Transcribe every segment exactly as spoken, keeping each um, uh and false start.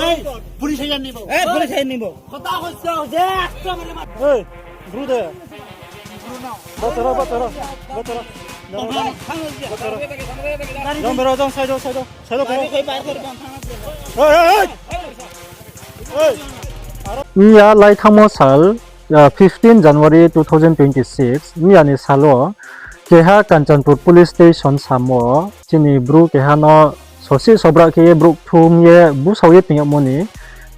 এই, পুলিশ আইয়া নিব। এই, পুলিশ আইয়া নিব। কথা কইছ যে একটা মানে মার। এই, ব্রু দে। বাচ্চারা, বাচ্চারা, বাচ্চারা। Jang bero, jang side o, side o, side o. Miya lai thangmo sal, ah, fifteen January two thousand twenty-six, miya ni sal o keha Kanchanpur Police Station samo chini bru keha no sosi sobra khe ye brouh thum ye busao ye tong yagmo ni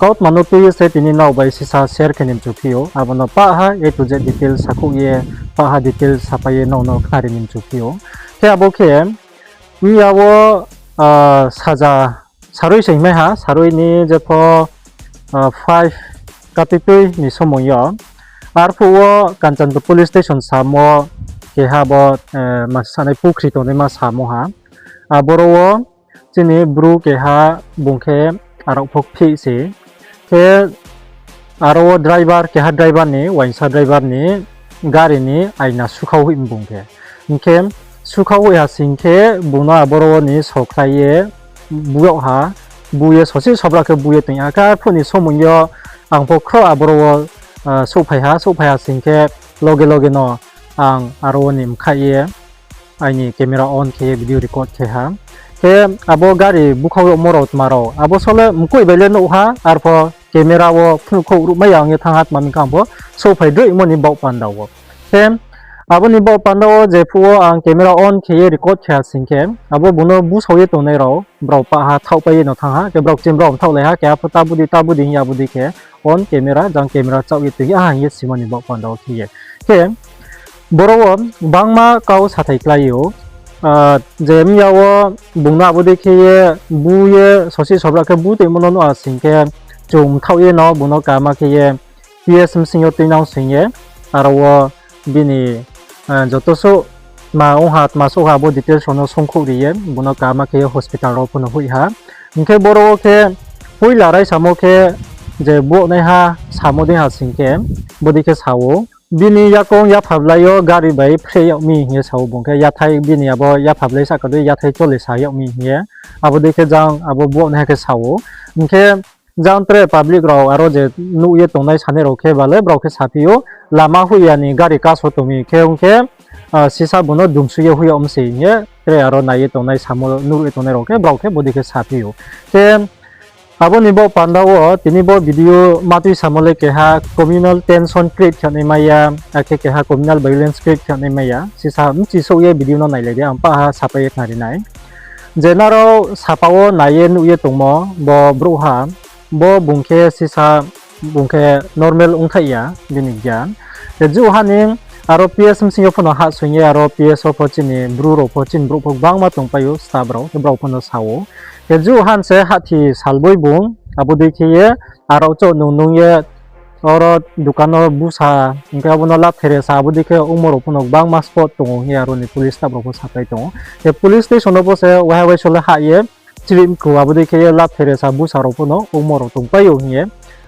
kautma no tui ye se tini nrao bai sisa share khe ni mchu phi ou. Abo no pah ha A to Z detail sakhouh ye, pah ha detail sapai ye nrao no khnari ni mchu phi ou. Khe abo khe miya wo, ah, saja sarui se hingmai ha, sarui ni jepho, ah, five katitui ni somoi yo. Arphuh wo Kanchanpur Police Station samo keha bo, eh, ma sanai pukhri tongnaima samo ha. Aboro wo chini bru keha bung khe arao pho phih se. Khe aro wo driver, keha driver ni, uaingsa driver ni gari ni aina sukhau hoih bung khe. Hing khe sukhau hoih ha sing khe bung no aboro wo ni sokhlai ye bu yag ha, bu ye sosi sobra khe bu ye tong ha. Khe arphuh ni somoi yo ang pho khroh aboro wo, ah, souhphai ha, souhphai ha sing khe loge loge no ang aro wo ni mkhaih ye aini camera on khe ye video record khe ha. Khe abo gari bukhau yagmo rao tma rao, abo sole mkoih bai le nuh ha, arpho camera wo phnuhkhouh ruhmai ya ong ye thanng ha tma hing khe ang pho souhphai droihmo ni baoh panda wo. Khe abo ni baoh panda wo jephuh wo ang camera on khe ye record khe ha sing khe, abo bung no busao ye tongnai rao, brao pah ha thaohpai ye no thanng ha, khe brao kching brao mthaohlai ha, keha pho ta budi ta budi hing ye abo dei khe on camera, jang camera chaoh ye tong ye ha hing ye simo ni baoh panda wo khe ye. Khe boro wo bangma kau sathai klái ou, ah, je miya wo bung no abo dei khe ye bu ye sosi sobra khe bu toimo no nuh ha sing khe chung mthaoh ye no bung no kaham khe ye P S bsing yo tuinang sing ye, aro wo bini, eh, joto suh tma ong ha, tma souh ha, abo details rao no songkhouh ri ye, bung no kaham khe ye hospital rao pho no hoih ha. Hing khe boro wo khe poila raisamo khe je buagnaiha samo dei ha sing khe, bodei khe sa ou. Bini yakoung yapha blai yo gari bai phreh yag mi hing ye sa ou bung khe, yathai bini abo yapha blai sahka dei yathai chole sa yag mi hing ye. Abo dei khe jang abo buagnaiha khe sa ou. Hing khe jang tre public rao aro je nuh ye tongnai sanai rao khe bale brao khe saphi ou, lama hoih ya ni gari kaso tong mi khe ong khe, ah, sisa bung no dumsu ye hoih yag mi se hing ye tre aro nai ye tongnai samo nuh ye tongnai rao khe brao khe bodei khe saphi ou. Khe abo ni baoh panda wo tini bo video matui samo le keha communal tension create khe naima ya, akhe keha communal violence create khe naima ya, sisa bchi souh ye video no nailai di, ang pah ha sapai ye khnari nai. Je nrao sapa wo nai ye nuh ye tongmo bo brouhha, bo bung khe sisa, bung khe normal ongthaih ya bini gyan. Khe juh ha ni aro P S bsing yo pho no hahsoing ye aro P S o pho chini bru rao pho chini brouh pho gbangma tongpai ou staff rao, khe brao pho no sa ou. Khe juh han se hahthi salboi bung, abo dei khe ye arao chouh nung nung ye oro dukan no busa, hing khe abo no lab theresa, abo dei khe ongmo rao pho no gbangma spot tong ou hing ye aro ni police staff rao pho sapai tong ou. Khe police station no pho se waiha waisole hah ye chirih mkhu abo dei khe ye lab theresa busa rao pho no ongmo rao tongpai ou hing ye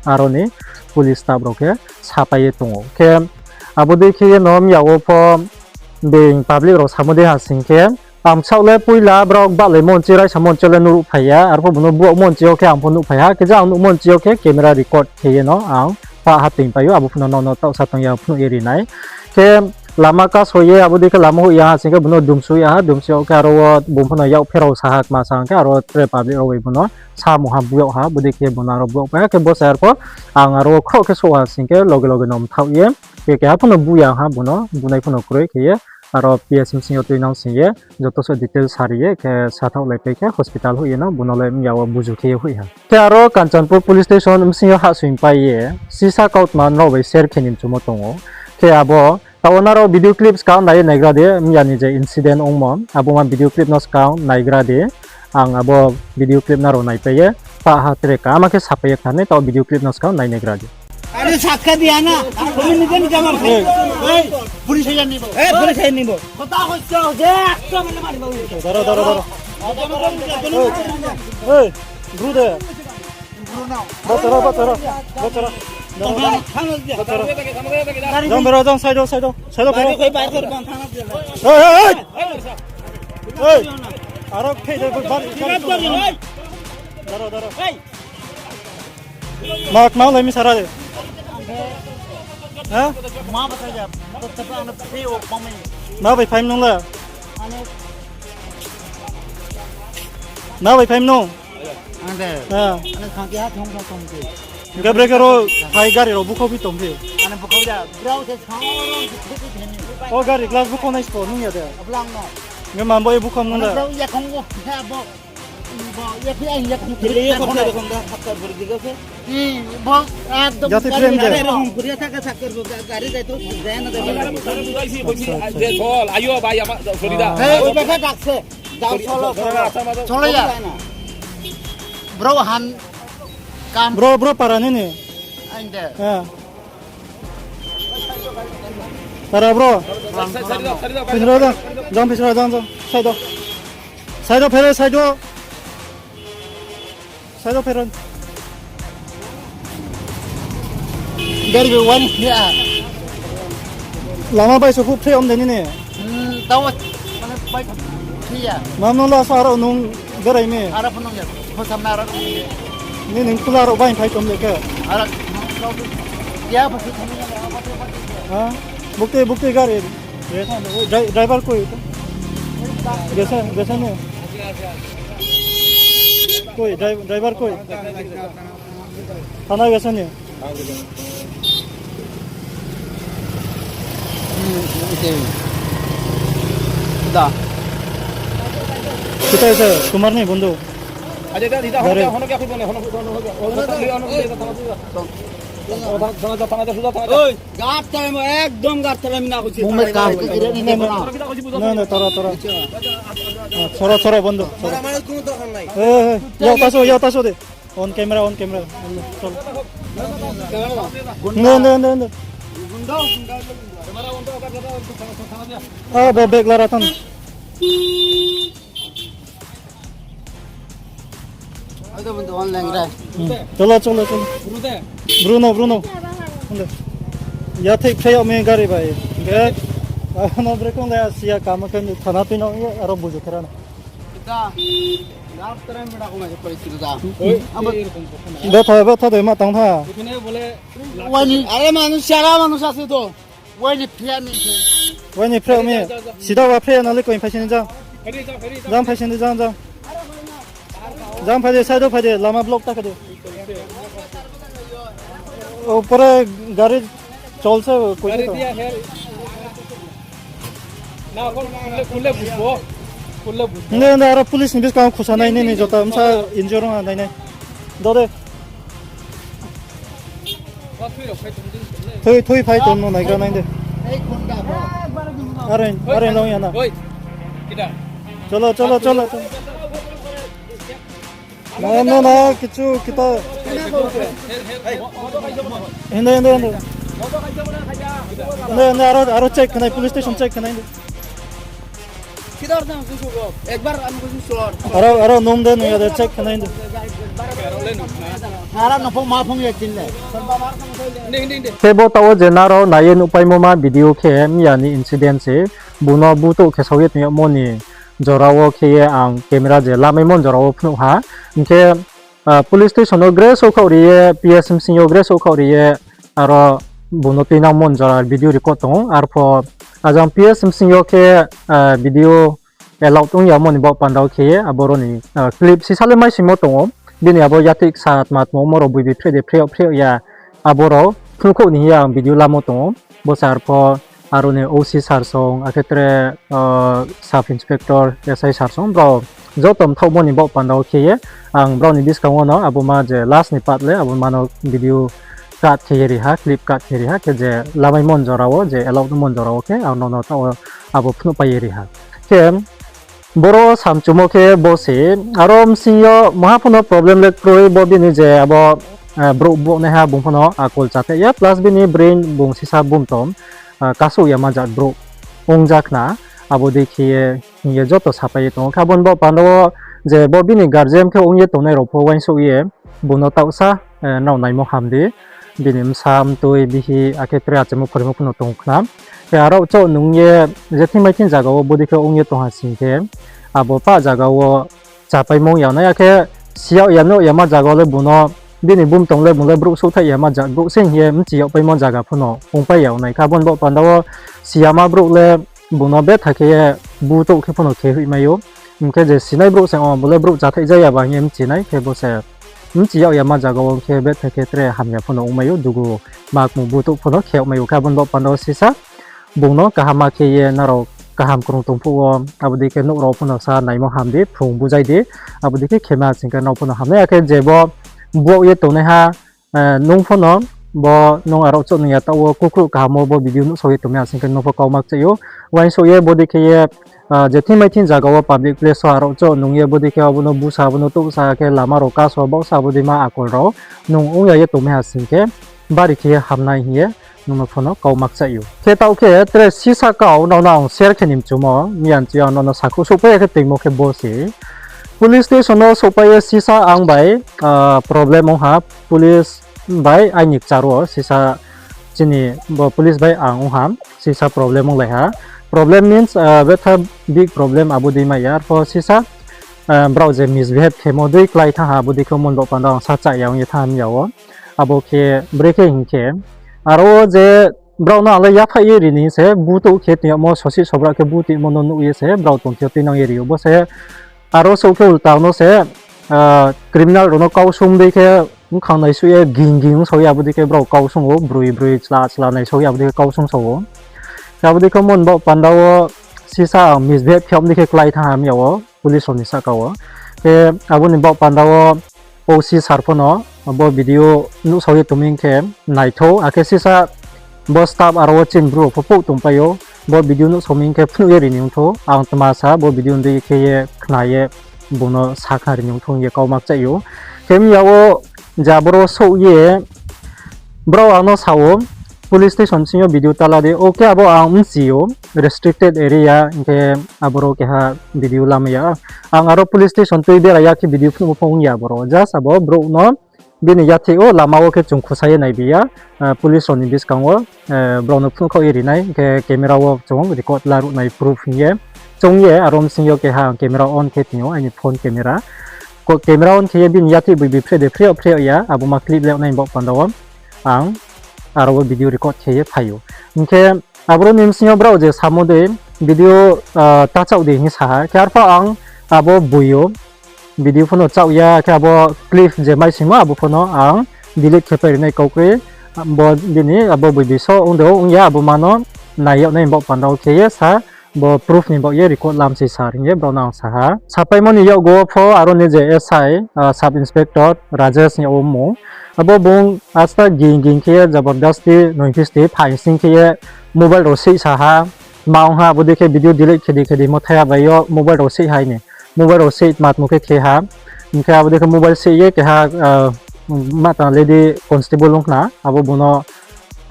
aro ni police staff rao khe sapai ye tong ou. Khe abo dei khe ye no miya wo pho being public rao samo dei ha sing khe, ang bsaoh le poila brao bahlaimo nchi raisamo nchi yo le nuhruhphai ya, arpho bung no buaomo nchi yo khe ang pho nuhphai ha, khe je ang nuhmo nchi yo khe camera record khe ye no ang pah ha toingpai ou, abo pho no nrao no taohsa tong ya phnuh ye ri nai. Khe lama kaso ye abo dei khe lama hoih ya ha sing khe bung no dumsu ya ha, dumsu yag khe aro wo bung pho no yak pherao sa ha kma sa hing khe aro tre public rao bai bung no samung ha bu yag ha, abo dei khe bung no aro bu yagpai ha, khe bo se arpho ang aro wo khroh khe souh ha sing khe loge loge no mthaoh ye, khe keha pho no bu ya ha bung no, bunai pho no kroi khe ye, aro P S bsing yo tuinang sing ye, joto suh detail sari ye, khe sathaohlaipai khe hospital hoih ye no, bung no le miya wo buzu khe ye hoih ha. Khe aro Kanchanpur police station bsing yo hahsoingpai ye, sisa kautma nrao bai share khe ni mchumo tong ou. Khe abo, taoh wo nrao video clip skang nai ye naigra di, miya ni je incident ongmo, abo ma video clip no skang naigra di, ang abo video clip nrao naipai ye, pah ha tre kaham khe sapai ye khnari nai, taoh video clip no skang nai naigra di. আরে সাক্ষা দিয়া না, তুমি নিজে নিজে আমার এই, এই, পুলিশ এসে নিব। এই, পুলিশ এসে নিব। কথা হচ্ছে যে একটা মানে মারি দাও। ধরো, ধরো, ধরো। এই, ব্রু দে। বাচ্চারা, বাচ্চারা, বাচ্চারা। ধরো, ধরো। যাও, বেরো, যাও, side ও, side ও, side ও করো। এই, এই, এই। এই, আরো খেয়ে যাবে, বাদ, ধরো, ধরো। Ma kma lai mi sara de? Ha? Ma bai phai mi nung la? Ma bai phai mi nung? Hing khe bre khe ro phai gari rao búkhau phi tong phi. O gari glass búkhau nai sbo nung ya de? Hing khe ma bo ye búkhau nung la? Jati frame de. Bro, bro para nini. Para bro. Pisra jang, jang pisra jang, jang. Side o. Side o phere, side o. Side o phere. Gari bai wani ya. Lama bai so phu phe om de nini. Tao, mane bai ya. Mam no la sa aro nung berai mi. Aro pho nung ya. Pho samna aro nung ya. Nini khula aro bai phai tom de khe. Aro. Ya pho. Ha? Bukti, bukti gari. Driver koi? Gesa, gesa ni. Koi, driver koi? Thana gesa ni. Kita ese, Kumar ni bondhu. Gari. Na, na, tara, tara. Soro, soro, bondo, soro. Yao taso, yao taso de. On camera, on camera. Cholo. Nde, nde, nde, nde. Abo bag lara than. Cholo, cholo, cholo. Bruno, Bruno. Ya thik phe yag mi gari bai. Hing khe ano brekong le siya kama khe thana tuinang ye aro buju khe ra na. Betha, betha de ma tang tha. Are মানুষ, সারা মানুষ আছে তো। Wai ni phreh mi. Sida wa phreh na le koi phai sini jang. Jang phai sini jang, jang. Jang phai de, side o phai de, lama block ta khe de. O pore gari cholse koi to. Nde, nde, aro police ni buskang khusa nai nini jota bsa injure ong nai nai. Do de. Thui, thui phai tong no naigra nai de. Are, are nong ya na. Cholo, cholo, cholo, cholo. Na, na, na, kichu, kita. Hinde, hinde, hinde. Hinde, hinde, aro, aro check khe nai, police station check khe nai hinde. Aro, aro nung de, nung ya de check khe nai hinde. Khe bo taoh wo je nrao nai ye nuhpaimo ma video khe mya ni incident se, bung no butouh khe sao ye tong yagmo ni jora wo khe ye ang camera je lamaimo ni jora wo phnuh ha. Hing khe police station wo gre souhkhaoh ri ye, P S bsing yo gre souhkhaoh ri ye, aro bung no tuinangmo ni jora video record tong ou. Arpho ajang P S bsing yo khe video allowed ong yamo ni baoh panda wo khe ye aboro ni clip sisa le maisingmo tong ou. Bini abo yatik sa tma tma omo rao boi bi phreh de phreh yag phreh yag ya, abo rao phnuhkhouh ni hing ye ang video lamo tong ou. Bo sir pho, aro ni O C sir song, akhe tre sub inspector, S I sir song, brao joto mthaohmo ni baoh panda wo khe ye ang brao ni buskang wo no abo ma je last ni part le abo ma no video cut khe ye ri ha, clip cut khe ri ha, khe je lamaimo ni jora wo, je allowed mo ni jora wo khe ang no no taoh wo abo phnuhpai ye ri ha. Khe boro samchumo khe bo se, aro bsing yo maha pho no problem le kroi, bo bini je abo brouh bouhnaiha bung pho no akol chatheh ya, plus bini brain bung sisa bumtom kasouh yama jat brouh ong ja khna, abo dei khe ye hing ye joto sapai ye tong ou. Khe abo ni baoh panda wo je bo bini guardian khe ong ye tongnai rao pho uaingsouh ye bung no taohsa nrao naimo ham di, bini bsa mtoi bihih akhe tre achemo phorimo pho no tong khna. Khe aro chouh nung ye je thing bai thing zaga wo bodei khe ong ye tong ha sing khe, abo pah zaga wo chapaimo ong ya nai, akhe siyag ya nuh yama zaga wo le bung no bini bumtong le bung le brouh souhthai yama jat brouh se hing ye bchi yagpaimo zaga pho no ongpai ya ong nai khe, abo ni baoh panda wo siyama brouh le bung no betha khe ye butouh khe pho no khe hoihmai ou. Hing khe je sinai brouh se, o, bo le brouh chathaih ja ya ba hing ye bchi nai khe bo se bchi yag yama zaga wo ong khe betha khe tre hamya pho no ongmai ou, dugu makmung butouh pho no khe yagmai ou. Khe abo ni baoh panda wo sisa bung no kaham ma khe ye nrao kaham krung tong phuh wo, abo dei khe nouh rao pho no sa naimo ham di, phrung bujai di, abo dei khe khe ma sing khe nrao pho no ham nai. Akhe je bo buaoh ye tongnaiha, nung pho no bo nung aro chouh nung ya taoh wo kukhruh kaham wo bo video nuhsao ye tongmai ha sing khe nung pho kau ma kchaih ou. Uaingsouh ye bo dei khe ye, je thing mai thing zaga wo public place wo aro chouh nung ye bo dei khe abo no busa, abo no touhsa khe lama rao kaso baohsa abo dei ma akol rao nung ong ya ye tongmai ha sing khe bari khe ye hamnai hing ye nung no pho no kau ma kchaih ou. Khe taoh khe tre sisa kau nrao no ang share khe ni mchumo, miyan chi ang nrao no sakhouh souhpai ya khe toingmo khe bo se. Police station no souhpai ye sisa ang bai problem ong ha, police bai aini kchar wo sisa chini bo police bai ang ong ha, sisa problem onglai ha. Problem means betha big problem abo dei mai ya, arpho sisa brao je misbehave khemo dei klái thanng ha, abo dei khe mon baoh panda ang sa chaya ong ye thanng ha mi ya wo. Abo khe brekhe hing khe, aro wo je brao no ang le yaphaih ye ri ni se butouh khe tong yagmo, sosi sobra khe butouhmo no nuh ye se brao tongthi yo tuinang ye ri ou. Bo se aro souh khe ulta no se criminal rao no kau sung dei khe bkhang naisouh ye ging ging ong sao ye abo dei khe brao kau sung ou, broi broi chla chla naisao ye abo dei khe kau sung sao ou. Khe abo dei khe mon baoh panda wo sisa ang misbehave khe abo dei khe klái thanng ha mi ya wo police rao ni sahka wo. Khe abo ni baoh panda wo O C sir pho no bo video nuhsao ye tongmi khe naithou, akhe sisa bo staff aro wo chini bru rao pho pouh tongpai ou, bo video nuhsao mi khe phnuh ye ri ni ongthou, ang tma sa bo video dei khe ye khna ye bung no sakha ri ni ongthou hing ye kau ma kchaih ou. Khe mi ya wo je aboro souh ye brao ang no sa ou, police station sing yo video ta la di, o khe abo ang bchi ou, restricted area hing khe aboro keha video lamai ya. Ang aro police station tui bera ya khe video phnuhmo pho ong ya aboro, just abo brouh no bini yathih wo lama wo khe chung khusa ye naibi ya, police rao ni buskang wo brao no phnuhkhaoh ye ri nai, hing khe camera wo chung record laruh nai proof hing ye. Chung ye aro bsing yo keha ang camera on khe tong ou, aini phone camera. Camera on khe ye bini yathih boi bi phre de phre yag phre yag ya, abo ma clip le nai baoh panda wo ang aro wo video record khe ye phai ou. Hing khe aboro ni bsing yo brao je samo dei video ta chaoh di hing sa ha, khe arpho ang abo boi yo video pho no chaoh ya, khe abo clip je maisingmo abo pho no ang delete khe pai ri nai kau kroi. Bo bini abo boi bi so ong de ong ya, abo ma no nai yag nai baoh panda wo khe ye sa, bo proof ni baoh ye record lam se sir hing ye brao no ang sa ha. Sapaimo ni yakgu wo pho aro ni je S I, sub inspector Rajesh hing yag wo mmung. Abo bung asta ging ging khe ye jabardasti noingphisti phaing sing khe ye mobile rao seih sa ha. Ma ong ha abo dei khe video delete khe di khe di mo thaiha bai yo mobile rao seih hai ni. Mobile rao seih tma tmo khe khe ha. Hing khe abo dei khe mobile seih ye keha, ma tang lady constable ong khna, abo bung no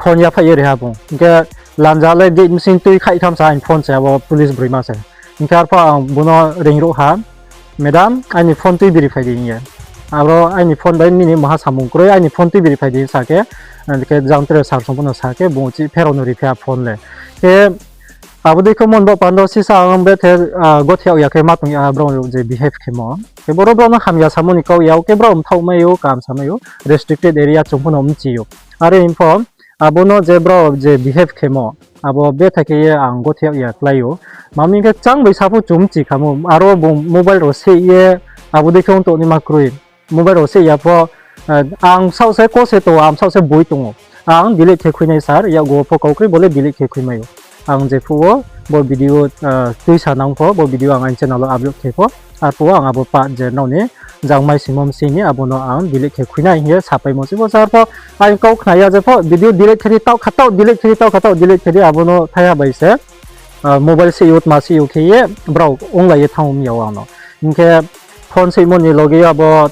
phone yaphaih ye ri ha bung. Hing khe lanja le gate bsing tui khaih tham sa aini phone se abo police broima se. Hing khe arpho ang bung no reingruh ha, madam, aini phone tui biri phai di hing ye. Aro aini phone bai nini maha samung kroi, aini phone tui biri phai di sa khe, khe jang tre sir song pho no sa khe bung uchih pherao no ri phi ha phone le. Khe abo dei khe mon baoh panda wo sisa ang bethe gothe yag ya khe ma tong ya brao je behave khemo. Khe boro brao no hamya samo ni kau ya, o khe brao mthaoh mai ou, kaham sa mai ou, restricted area chung pho no bchi ou. Are hing pho abo no je brao je behave khemo, abo betha khe ye ang gothe yag ya klái ou. Ma mi khe kchang bai sa pho chung bchi khamo, aro bung mobile rao seih ye abo dei khe ong tongnaima kroi. Mobile rao seih ya pho, ang saoh se ko se tong ou, ang saoh se boi tong ou. Ang delete khe khui nai sir, yakgu wo pho kau kroi bo le delete khe khui mai ou. Ang jephuh wo bo video tuisa nang pho, bo video ang aini channel wo upload khe pho, arphuh wo ang abo part je nrao ni jang maisingmo bsing ni abo no ang delete khe khui nai hing ye sapaimo se bo sir pho. Aini kau khna ya jepho video delete khe di, taoh kha taoh delete khe di, taoh kha taoh delete khe di, abo no thaiha bai se mobile seih ou tma seih ou khe ye brao onglai ye thanng mi ya wo ang no. Hing khe phone seihmo ni loge yo abo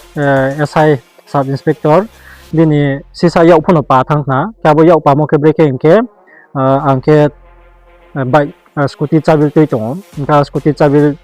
S I sub inspector bini sisa yak pho no pa thanng khna. Khe abo yak pamo khe brekhe hing khe, ang khe bike, scooty chabil tui tong ou. Hing khe scooty chabil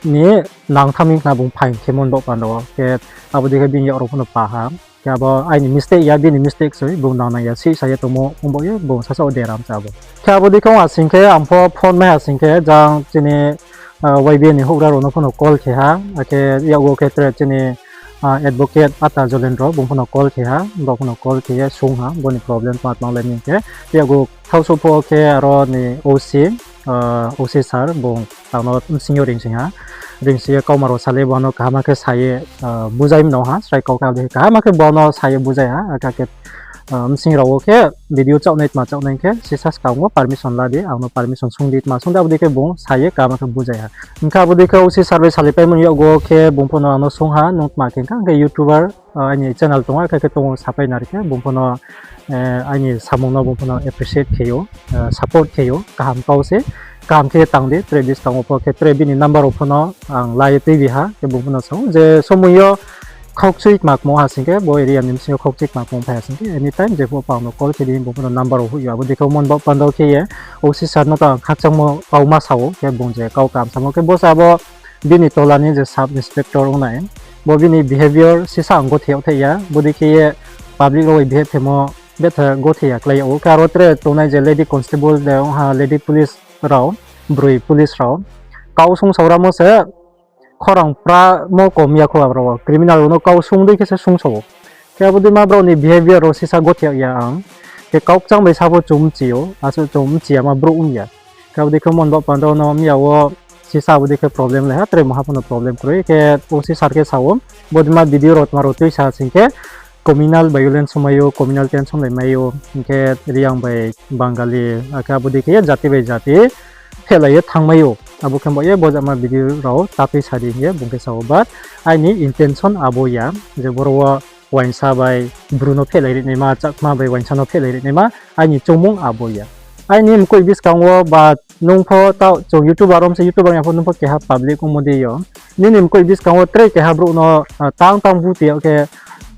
ni nang thanng mi khna bung phaing khe mon baoh panda wo. Khe abo dei khe bini yak rao pho no pa ha. Khe abo aini mistake ya, bini mistake soi, bung nang nang ya, seih sa ye tongmo ong baoh ye bung sasaoh deram cha abo. Khe abo dei khe ong ha sing khe, ang pho phone mai ha sing khe, jang chini Y B A ni houhgra rao no pho no call khe ha, akhe yakgu khe tre chini advocate Ata Jolendro, bung pho no call khe ha, bo pho no call khe ye sung ha, bo ni problem tma tma le ni khe. Yago thaohsouh pho khe aro ni O C, O C sir, bung ang no bsing yo ring sing ha. Ring sing ye kauma rao sa le bo no kaham khe sa ye bujai mano ha, srai kau khe abo dei kaham khe bo no sa ye bujai ha, akhe bsing rao wo khe video chaohnai tma chaohnai khe sisa skang wo permission la di, ang no permission sung di, tma sung di, abo dei khe bung sa ye kaham khe bujai ha. Hing khe abo dei khe O C sir bai salaipaimo ni yakgo khe bung pho no ang no sung ha, nung tma khe khe YouTuber, aini channel tong ou, akhe khe tong ou sapai nari khe bung pho no aini samung no bung pho no appreciate khe ou, support khe ou, kaham kau se, kaham khe tang di, tre buskang wo pho khe tre bini number rao pho no ang la ye tuibi ha, khe bung pho no sa ou je somoi yo khaukchui kma kmo ha sing khe, bo area ni bsing yo khaukchui kma kmo phai ha sing khe, anytime je pho pho ang no call khe di, bung pho no number rao hoih ou, abo dei khe mon baoh panda khe ye, O C sir no to ang khakchangmo kau ma sa ou, khe bung je kau kaham samo khe bo se abo bini tola ni je sub inspector ong nai, bo bini behavior sisa ang gothei yag thai ya, bo dei khe ye public rao bai behave khemo betha gothei ya klái yag ou. Khe aro tre tongnai je lady constable de ong ha, lady police rao, broi police rao, kau sung saoramo se khorang pramo kom ya kho, abo rao criminal rao no kau sung dei khe se sung sa ou. Khe abo dei ma brao ni behavior rao sisa gothei yag ya ang. Khe kaukchang bai sa pho chung mchi ou, asuh chung mchi ya ma brouh ong ya. Khe abo dei khe mon baoh panda no mya wo sisa abo dei khe problem le ha, tre maha pho no problem kroi. Khe O C sir khe sa ou, bo dei ma video rao tma rao tuisa sing khe communal violence mai ou, communal tension lai mai ou, hing khe Reang bai Bangali, akhe abo dei khe ye jati bai jati phehlai ye thanngmai ou. Abo khe bo ye bo jama video rao ta tuisa di hing ye bung khe sa ou. But aini intention abo ya, je boro wo uaingsa bai Bru no phehlai ri naima, Chakma bai uaingsa no phehlai ri naima, aini choungmung abo ya. Aini mkoih buskang wo ba nung pho taoh chung YouTuber rom se, YouTuber ya pho nung pho keha public ongmo dei yo. Nini mkoih buskang wo tre keha brouh no tang tang bu ti yag khe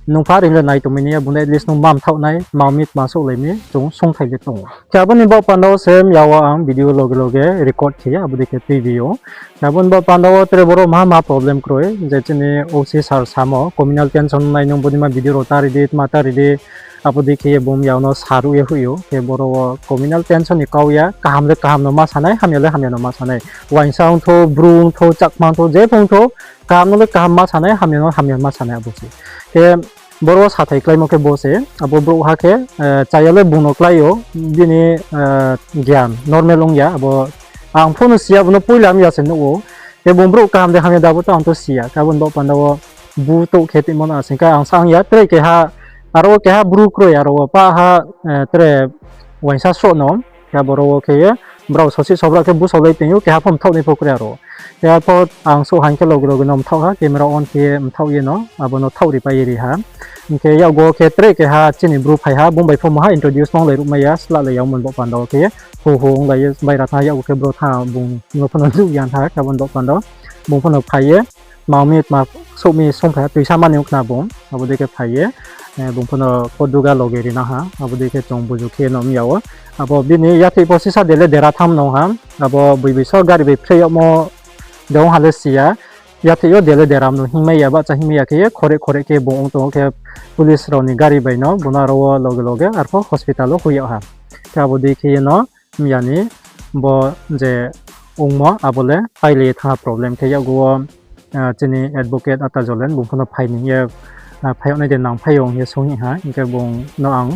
nung pha ring le nai tongmai ni ya, bung de at least nung ma mthaoh nai, ma mi tma souhlai mi, chung sungthai le tong ou. Khe abo ni baoh panda wo se mya wo ang video loge loge record khe ye abo dei khe tuibi ou. Khe abo ni baoh panda wo tre boro maha maha problem kroi, je chini O C sir samo communal tension nai nung bo dei ma video rao ta ri di, tma ta ri di, abo dei khe ye bung mya no saruh ye hoih ou. Khe boro wo communal tension ni kau ya, kaham le kaham no ma sa nai, hamya le hamya no ma sa nai. Uaingsa ong thou, Bru ong thou, Chakma ong thou, je pho ong thou, kaham no le kaham ma sa nai, hamya no hamya ma sa nai abo se. Khe boro wo sathai kláimo khe bo se, abo brouhha khe, chaya le bung no klái ou, bini gian normal ong ya, abo ang pho no si ya, abo no poila mya se nuh ou. Khe bung brouh kaham de hamya de abo to ang to si ya, khe abo ni baoh panda wo bu touh khe tongmo no asing khe ang sa ong ya, tre keha, aro wo keha Bru kroi, aro wo pah ha, tre uaingsa sroh no, khe abo ro wo khe ye, brao sosi sobra khe bu solai tong ou, keha pho mthaoh nai pho kroi aro. Khe arpho ang souh haing khe loge loge no mthaoh ha, camera on khe ye mthaoh ye no, abo no thaoh ripai ye ri ha. Hing khe yakgo khe tre keha chini Bru phai ha, bung bai pho maha introduce ma onglai ruhmai ya, slalai ya ongmo ni baoh panda wo khe ye, hu hu onglai ye baira thanng ha, yakgo khe bro thanng ha, bung no pho no nuh ya tha, khe abo ni baoh panda wo bung pho no phai ye, tma mi tma souh mi sungphai ha, tuisa mani ong khna bung, abo dei khe phai ye, bung pho no koduga loge ri na ha, abo dei khe chung buju khe no mya ou. Abo bini yathih pho sisa de le dera tham nung ha, abo boi boi so gari bai phreh yagmo de ong ha le si ya, yathih yo de le deram no hingmai ya, bahcha hingmai ya khe ye khoreh khoreh khe bung ong tong ou khe police rao ni gari bai no bung no aro wo loge loge arpho hospital wo hoih yag ha. Khe abo dei khe ye no mya ni bo je ongmo abo le pailai ye thanng ha problem khe yakgu wo, chini advocate Ata Jolen bung pho no phai ni hing ye, phai yag nai de nang phai yo hing ye sung ha, hing khe bung no ang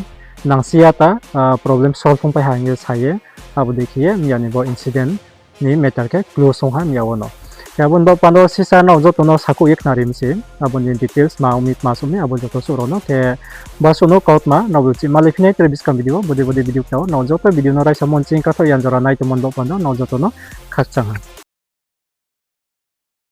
nang si ya ta, problem solve ongpai ha hing ye sa ye, abo dei khe ye mya ni bo incident ni matter khe close ong ha mya wo no. Khe abo ni baoh panda wo sisa nrao joto no sakhouh ye khnari mi se, abo ni details ma ong mi tma souh mi abo joto suh rao no khe, ba suh no kautma nrao bo chih malai phi nai tre buskang video, bodei bodei video kta wo nrao joto video no raisa mon ching kathaoh yan jora nai tongmo ni baoh panda wo nrao joto no khakchang ha.